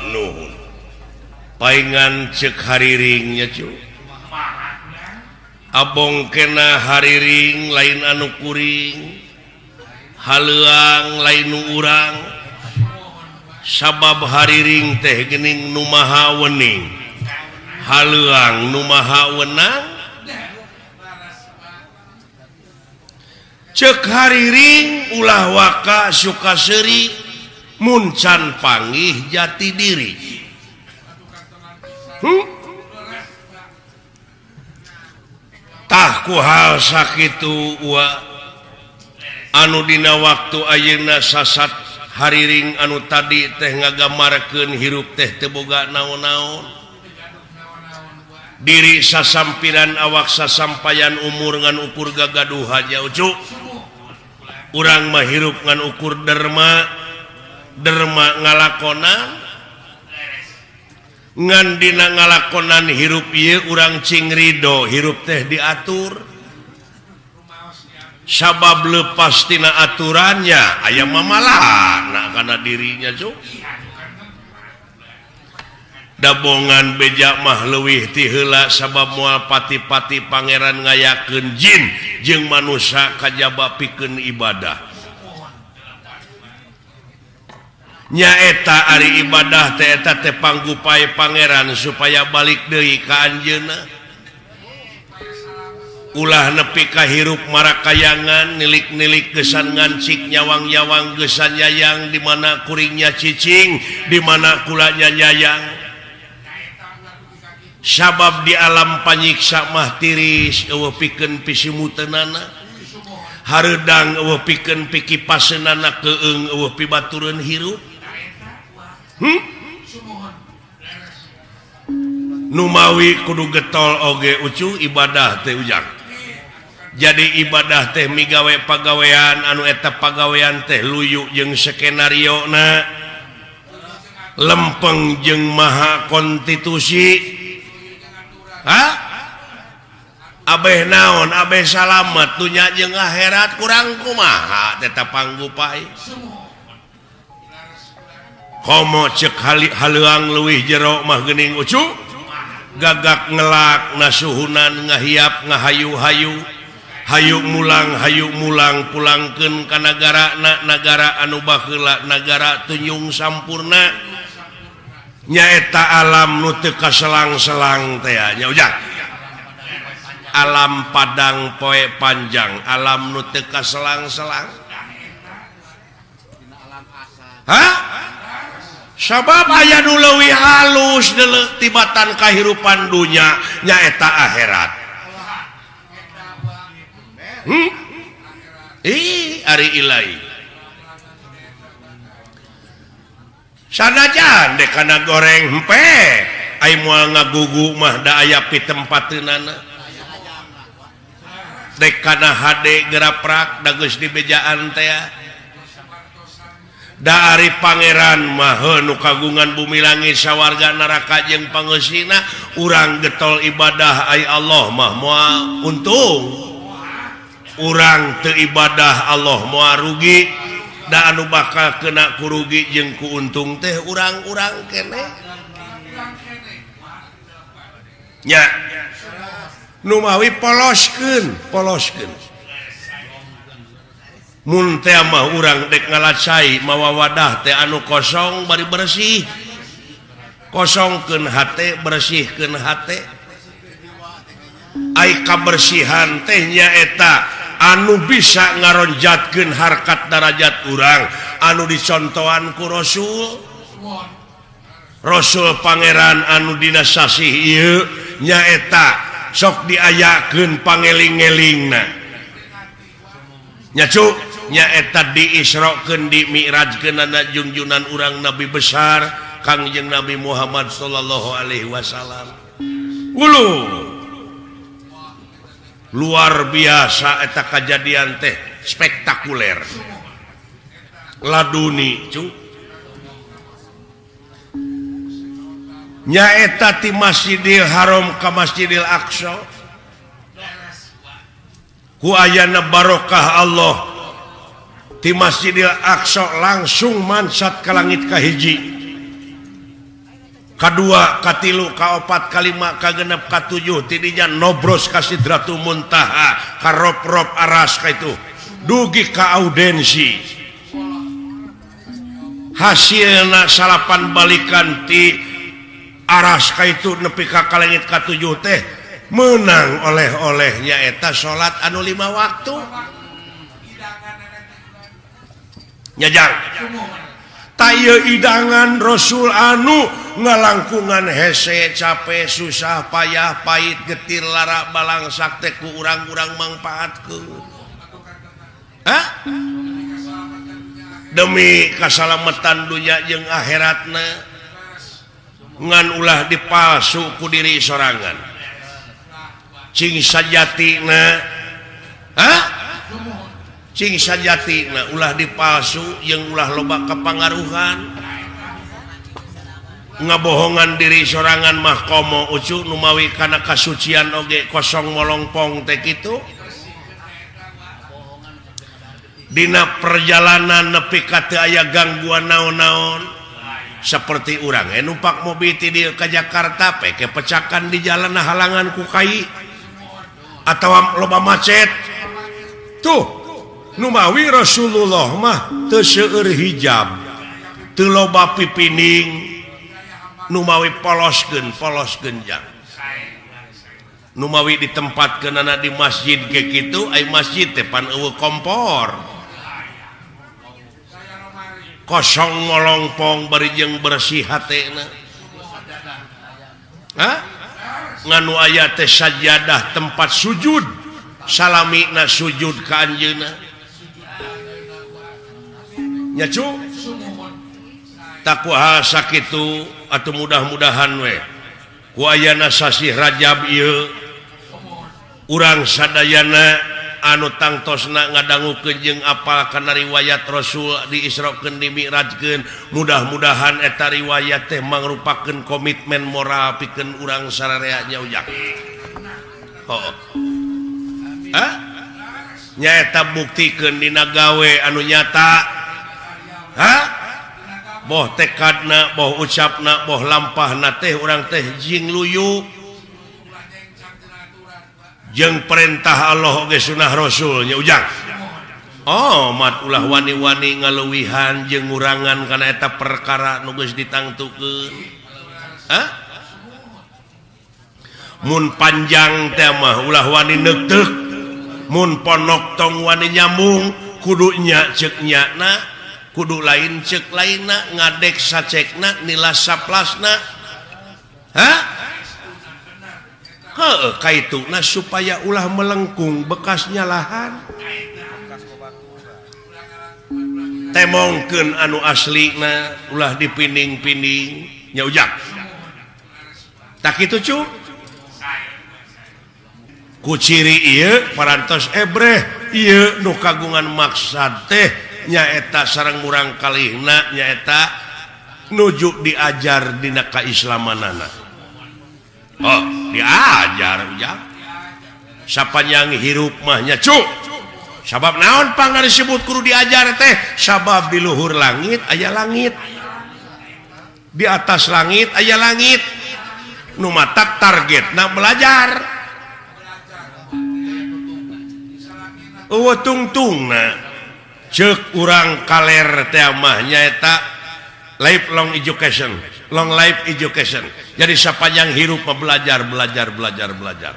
Nuhun paingan cek hariringnya cu abong kena hariring lain anu kuring haleuang lain nu urang sabab hariring teh geuning nu maha wening haleuang nu maha wenang cek hariring ulah waka suka seuri mun can panggih jati diri. Tah ku hal sakitu wa anu dina waktu ayeuna sasat hariring anu tadi teh ngagamarkeun hirup teh teu boga naon-naon diri sasampiran awak sasampayan umur ngan ukur gagaduhan nya ucu urang mah hirup ngan ukur derma derma ngalakonan ngan dina ngalakonan hirup ieu urang cing ridho hirup teh diatur sabab lepas tina aturannya aya mamalana kana dirinya cuk dabongan beja mah leuwih ti heula sabab moal pati-pati pangeran ngayakeun jin jeung manusia kajaba pikeun ibadah nyaeta ari ibadah teh eta teh panggupai pangeran supaya balik deui ka anjeunna ulah nepi ka hirup marakayangan nilik-nilik gesan ngancik nyawang-nyawang gesan nyayang di mana kuringnya cicing di mana kulanya nyayang sabab di alam panyiksa mah tiris eueuh pikeun pisimuteunana hareudang eueuh pikeun pikipaseunana keung eueuh pibatureun hirup. Numawi kudu getol oge ucu ibadah teh ujang. Jadi ibadah teh migawe pagawean anu eta pagawean teh luyu jeung skenario na lempeng jeung maha konstitusi. Hah? Abeh naon abeh salamet dunya jeung akhirat kurang kumaha tetap panggupai. Komo cek haleuang leuwih jero mah geuning ucu gagak ngelak nasuhunan ngahiap ngahayu-hayu hayu mulang pulangkeun ka nagarana nagara anu baheula nagara tunjung sampurna nyaeta alam nu teu kaselang-selang teh nya ujang alam padang poe panjang alam nu teu kaselang-selang. Hah? Sabab aya nu leuwih halus deuleu tibatan kahirupan dunya nyaeta akhirat. Ih, ari ilahi. Sanajan dek kana goreng hempe, ai moal ngagugu mah da aya pitempateunana. Dek kana hade geraprak da geus dibejaan teh. Da ari pangeran mah nu kagungan bumi langit sawarga neraka jeung pangeusina urang getol ibadah ai Allah mah moal untung urang teu ibadah Allah moal rugi da anu bakal kena kurugi jeung ku untung teh urang-urang keneh nya nu mawi poloskeun poloskeun mun teh mah urang dek ngalacai mawa wadah teh anu kosong bari bersih kosongkeun hate bersihkeun hate ai kabersihan teh nyaeta anu bisa ngaronjatkeun harkat darajat urang anu dicontohan ku Rasul Rasul pangeran anu dina sasih ieu nyaeta sok diayakeun pangeling-elingna nya cu nyaeta diisrokeun di mi'rajkeunana junjunan urang nabi besar Kangjeng Nabi Muhammad sallallahu alaihi wasallam. Ulu luar biasa eta kajadian teh spektakuler laduni cu nyaeta ti Masjidil Haram ka Masjidil Aqsa ku ayana barokah Allah ti Masjidil Aqsa langsung mansat ka langit kahiji. Kadua, katilu, kaopat, kalima, kagenep, katujuh tidinya nobros ka Sidratul Muntaha, ka rop-rop aras ka itu dugi ka audensi. Hasilna salapan balikan ti aras ka itu nepi ka kalengit katujuh teh menang oleh-olehnya eta salat anu 5 waktu. Nyajang taya idangan Rasul anu ngalangkungan hese capek susah payah pahit getir lara balangsak teh ku urang-urang mangpaatkeun. Hah? Demi kasalamatan dunya jeung akhiratna ngan ulah dipalsu ku diri sorangan. Cing sajatina, hah? Cing sajatina ulah dipalsu jeung ulah loba kepangaruhan. Ngabohongan diri sorangan mah komo ucu numawi kana kasucian oge kosong molongpong teh kitu. Dina perjalanan nepi ka teu aya gangguan naon-naon seperti urang numpak mobil ti dieu ka Jakarta peke pecakan di jalan halangan ku kai atawa loba macet. Tuh numawi Rasulullah mah teu seueur hijab, teu loba pipining, numawi poloskeun polos genjang. Numawi ditempatkeunana di masjid ge kitu, ai masjid teh pan eueuh kompor. Kosong molongpong bari jeung bersih hatena. Hah? Nganu aya teh sajadah tempat sujud, salamina sujud ka anjeunna. Nya cu? Takwa sakitu atuh mudah-mudahan we ku ayana sasih Rajab ieu urang sadayana anu tangtosna ngadangukeun jeung apal kana riwayat Rasul diisrokeun dimi'rajkeun, mudah-mudahan eta riwayat teh mangrupakeun komitmen moral pikeun urang sararea nya ujang. Heuh. Hah? Nyaeta buktikeun dina gawe anu nyata. Hah? Boh tekadna, boh ucapna, boh lampahna teh urang teh jing luyu jeung perintah Allah oge sunah Rasul nya ujang. Oh, mat ulah wani-wani ngaluwihan jeung ngurangan kana eta perkara nu geus ditangtukeun. Hah? Mun panjang teh mah ulah wani neuteuk, mun ponok tong wani nyambung, kudu nya ceuk nyana, kudu lain ceuk lainna, ngadek sacekna, nilas saplasna. Hah? Heuh, kaituna supaya ulah melengkung bekas nyalahan. Temongkeun anu aslina ulah dipining-pining nya ujang. Tak kitu cu? Ku ciri ieu parantos ebreh ieu nu kagungan maksad teh nyaeta sareng murang kalihna nyaeta nuju diajar dina kaislamanana. Oh, diajar ujang. Sapanjang hirup mah nya cu. Sabab naon pangna disebut kudu diajar teh? Sabab di luhur langit aya langit. Di atas langit aya langit. Nu matak targetna belajar. Eueuh tungtungna ceuk urang kaler teh mah nyaeta lifelong education, long life education. Jadi sapanjang hirup mah belajar, belajar, belajar, belajar.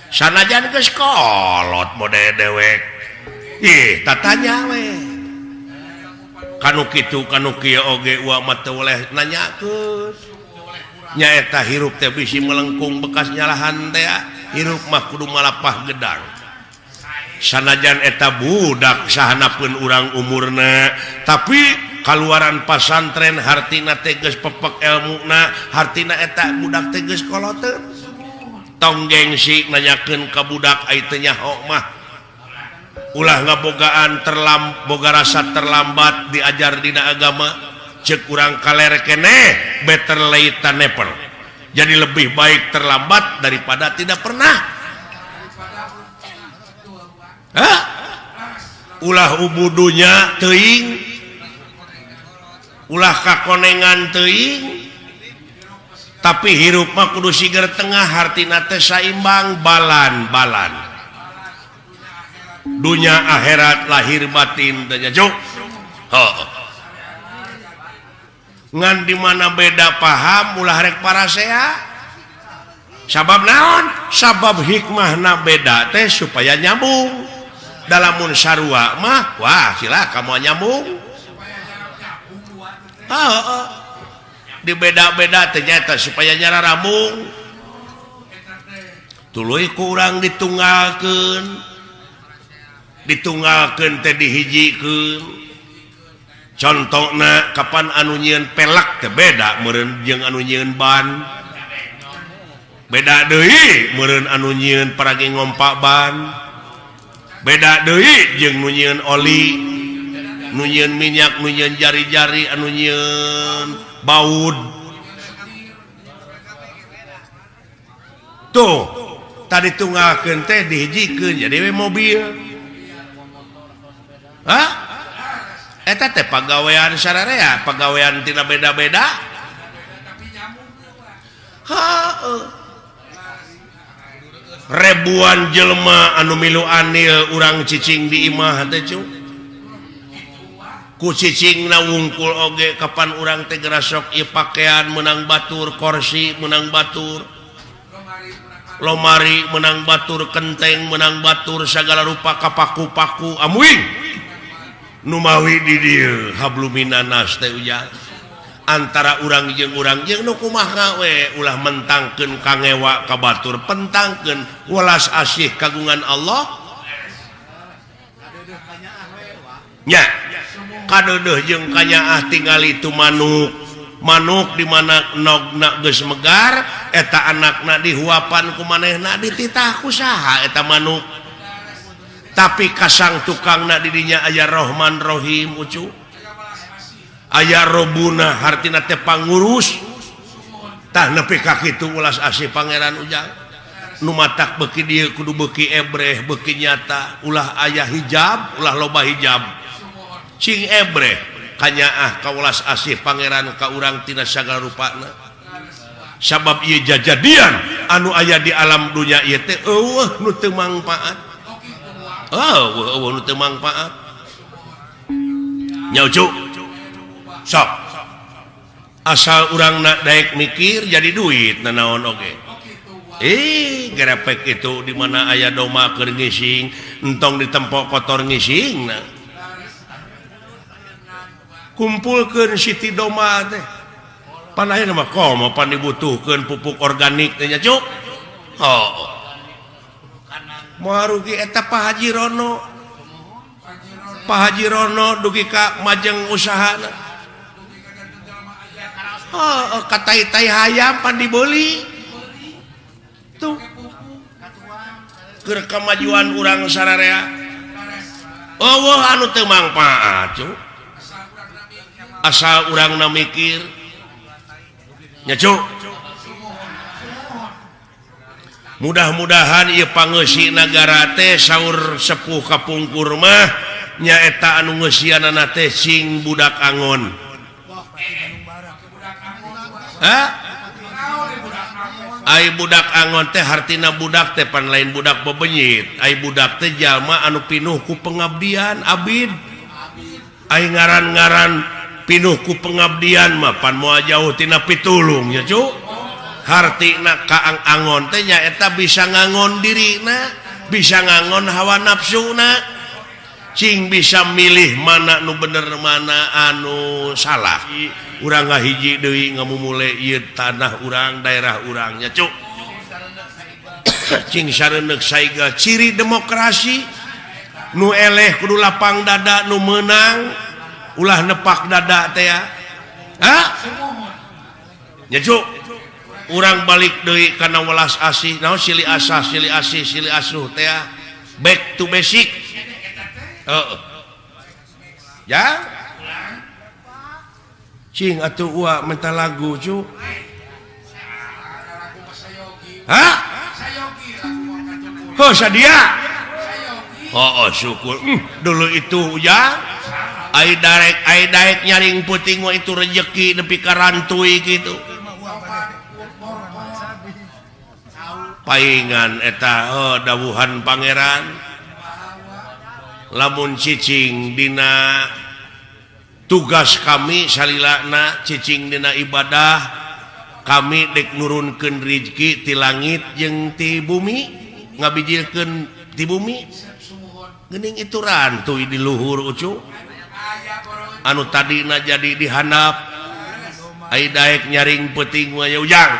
Sanajan geus kolot mode dewek. Ih, tatanya we. Kanu kitu kanu kieu oge uwa mah teu boleh nanyakeun. Nyaeta hirup teh bisi melengkung bekas nyalahan teh, hirup mah kudu malapah gedang. Sanajan eta budak sahanapeun urang umurna, tapi kaluaran pasantren hartina teh geus pepek elmuna, hartina eta budak teh geus koloteun. Tong gengsi nanyakeun ka budak ai teu nyaho mah. Ulah ngabogaan boga rasa terlambat diajar dina agama, ceuk urang kaler keneh better late than never. Jadi lebih baik terlambat daripada tidak pernah. Hah? Ulah ubudunya teuing, ulah kakonengan teuing, Tapi hirup mah kudu siger tengah hartina teh saimbang balan-balan. Dunya akhirat lahir batin teh juk. Heuh. Ngan di mana beda paham ulah rek parasea. Sabab naon? Sabab hikmahna beda teh supaya nyambung. Dalamun sarua mah wah silakan moal nyambung. Heuh. Dibeda-beda ternyata supaya nyara rambung tuluy kurang ditunggalkeun ditunggalkeun teh dihijikeun contona kapan anu nyieun pelak teh beda meureun jeung anu nyieun ban beda deui meureun anu nyieun paragi ngompak ban beda deui jeung nu nyieun oli nu nyieun minyak nu nyieun jari-jari anu nyieun baud tuh tadi tunggalkeun teh dihijikeun jadi we mobil. Hah? Eta teh pagawean sararea, pagawean tina beda-beda. Heuh. Ribuan jelema anu milu anil urang cicing di imah teh cu. Ku cicing na wungkul oge kapan urang teh gerasok ieu pakaian menang batur, kursi menang batur, lomari menang batur, kenteng menang batur, segala rupa kapaku-paku amuing numawi di dieu habluminanas teh ujang antara urang jeung nu kumaha we ulah mentangkeun kangewa ka batur, pentangkeun welas asih kagungan Allah nya kadeudeuh jeung kanyaah tingali tu manuk manuk di mana nogna geus megar eta anakna dihuapan ku manehna dititah ku saha eta manuk tapi kasang tukangna di dinya aya Rahman Rahim ucu aya Robuna hartina teh pangurus tah nepi ka kitu ulas asih pangeran ujang nu matak beuki dieu kudu beuki ebreh beuki nyata ulah aya hijab ulah loba hijab cing ebreh kanyaah kaulas asih pangeran ka urang tina sagala rupana sabab ieu jajadian anu aya di alam dunya ieu teh eueuh nu teu mangpaat eueuh eueuh nu teu mangpaat nya ucu sok asal urang na daek mikir jadi duit nanaon oge gerepek itu di mana aya doma keur ngising entong ditempok kotor ngising na kumpulkeun siti doma teh pan ayeuna mah komo pan dibutuhkeun pupuk organik teh nya cuk. Oh moal rugi eta Pak Haji Rono. Pak Haji Rono dugi ka majeng usahana. Oh katai-tai hayam pan dibeli tuh keur kamajuan urang sararea eueuh anu teu mangpaat cuk asal urang na mikir nya cuk. Mudah-mudahan ieu pangeusi nagara teh saur sepuh kapungkur mah nyaeta anu ngeusianana teh sing budak angon. Hah? Ai budak angon teh hartina budak teh pan lain budak bebenyit. Ai budak teh jalma anu pinuh ku pengabdian abid. Ai ngaran-ngaran pinuh ku pengabdian mah pan moal jauh tina pitulung nya cuk. Hartina kaang angon teh nyaeta bisa ngangon dirina, bisa ngangon hawa nafsuna, cing bisa milih mana nu bener mana anu salah. Urang ngahiji deui ngamumule ieu tanah urang, daerah urang nya cuk. Cing sareundeuk saiga ciri demokrasi nu eleh kudu lapang dada nu meunang ulah nepak dada teh ya. Hah? Nya cuk. Urang balik deui kana welas asih naon silih asah silih asih silih asuh teh back to basic. Heeh. Ya cing atuh ua minta lagu cu. Hah? Oh sadia. Oh, oh syukur. Dulu itu ya ai darek nyaring puting mah itu rejeki nepi ka rantui gitu. Paingan eta oh, dawuhan pangeran lamun cicing dina tugas kami salilana cicing dina ibadah kami dek nurunkeun rizki ti langit jeung ti bumi ngabijilkeun ti bumi geuning itu rantuy di luhur ucu anu tadina jadi dihandap ai daek nyaring peuting mah ujang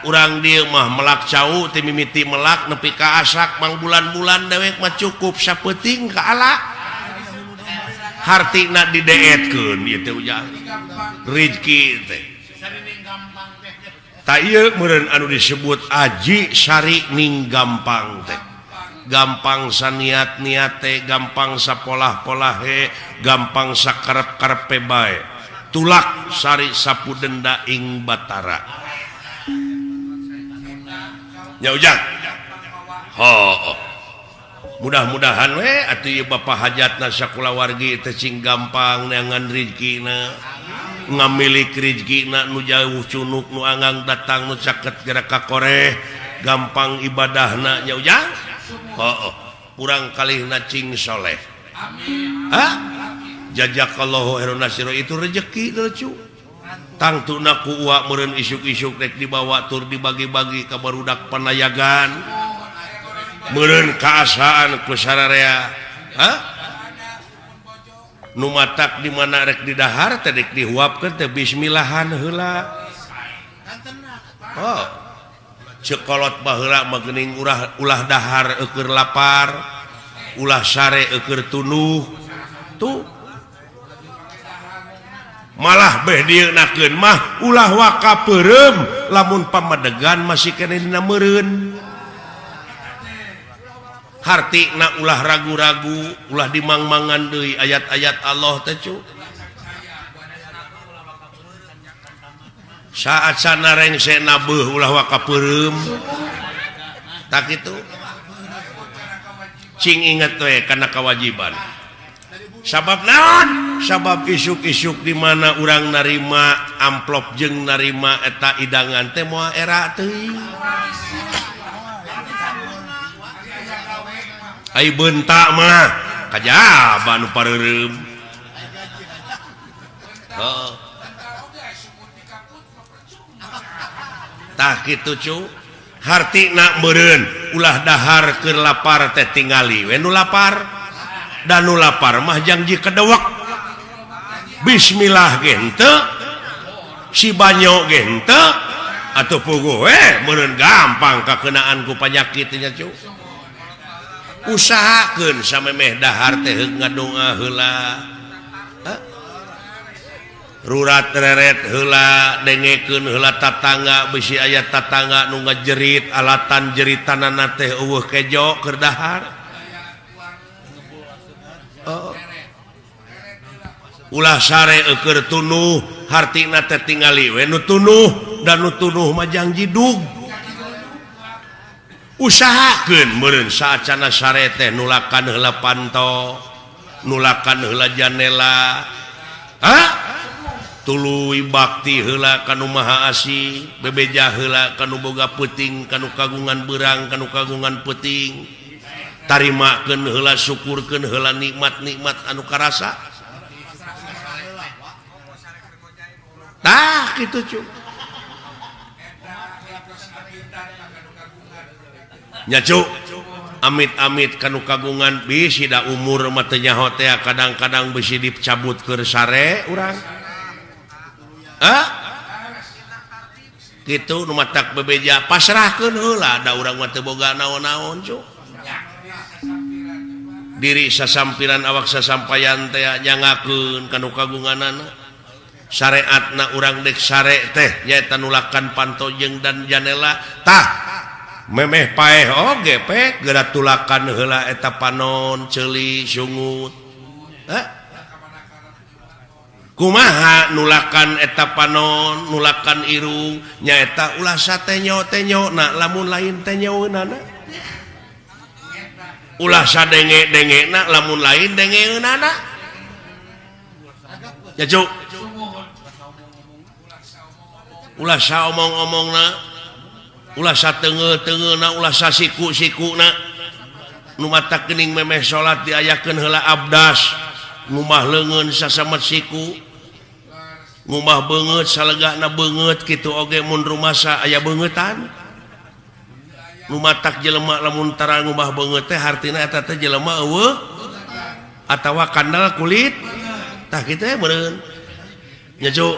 urang dieu mah melak cau ti mimiti melak nepi ka asak mang bulan-bulan dewek mah cukup sapeuting ka ala hartina dideetkeun ieu teh ujang rizki teh ta ieu meureun anu disebut aji sari ning gampang teh gampang saniat-niat teh gampang sapolah-polahe gampang sakarep-karepe bae tulak sari sapu denda ing batara ya ujang oh, mudah-mudahan we atuh ieu bapa hajatna sakulawargi teh cing gampang neangan rizkina ngamilik rizkina nu jauh cunuk nu anggang datang nu caket gerak ka koreh gampang ibadahna nya ujang oh, kurang kalihna cing soleh amin ha jazakallahu khairan nasiro itu rezeki lucu tangtuna ku uak meureun isuk-isuk rek dibawa tur dibagi-bagi ka barudak panayagan meureun kaasaan ku sararea ha nu matak di mana rek didahar teh rek dihuapkeun teh bismillahan heula oh ceuk kolot baheula mah geuning ulah dahar eueur lapar ulah sare eueur tunuh tuh malah beh dieunakeun mah ulah waka peureum lamun pamadegan masih keneh dina meureun hartina ulah ragu-ragu ulah dimangmangan deui ayat-ayat Allah teh cu saat sana rengse nabeuh ulah waka peureum tak kitu cing inget we kana kewajiban sabab naon sabab isuk-isuk di mana urang narima amplop jeung narima eta idangan teh moal era teuing ai beunta mah kajaba nu pareureum heuh tah kitu cu hartina meureun ulah dahar keur lapar teh tingali we nu lapar dan nu lapar mah janji kedewek bismillah ge henteu si banyo ge henteu atuh puguh we meureun gampang kakeunaan ku panyakit nya cu usahakeun samemeh dahar teh heug ngadoa heula rurat reret heula dengekeun heula tatangga bisi aya tatangga nu ngajerit alatan jeritanana teh eueuh kejo keur dahar oh. Ulah sare eueur tunuh hartina teh tingali we nu tunuh dan nu tunuh mah janji dug usahakeun meureun saacana sare teh nulakan heula panto nulakan heula janela ha tuluy bakti heula ka nu maha asih bebeja heula ka nu boga peuting ka nu kagungan beurang ka nu kagungan peuting tarimakeun heula syukurkeun heula nikmat-nikmat anu karasa tah kitu cu nya cu amit-amit kanu kagungan bisi da umur mah teu nyaho teh kadang-kadang bisi dicabut keur sare urang ah kitu nu matak bebeja pasrahkeun heula da urang mah teu boga naon-naon cu diri sasampiran awak sasampayan teh nyangakeun kanu kagunganana syariatna urang dek sare teh nyaeta nulakan panto jeung dan janela tah memeh paeh oge pe geura tulakan heula eta panon ceuli sungut ha kumaha nulakan eta panon nulakan irung nyaeta ulah satenyo-tenyo na lamun lain tenyoeunana ulah sadenge-dengena lamun lain dengeunana ya cuk ulah saomong-omongna Ulah sateungeu-teungeuna, ulah sasiku-sikuna. Nu matak geuning memeh salat diayakeun heula abdas, ngumah leungeun sasamet siku, ngumah beungeut salegana beungeut kitu oge mun rumasa aya beungeutan. Nu matak jelema lamun tara ngumah beungeut teh hartina eta teh jelema eueuh atawa kandal kulit. Tah kitu meureun. Nya, Cu.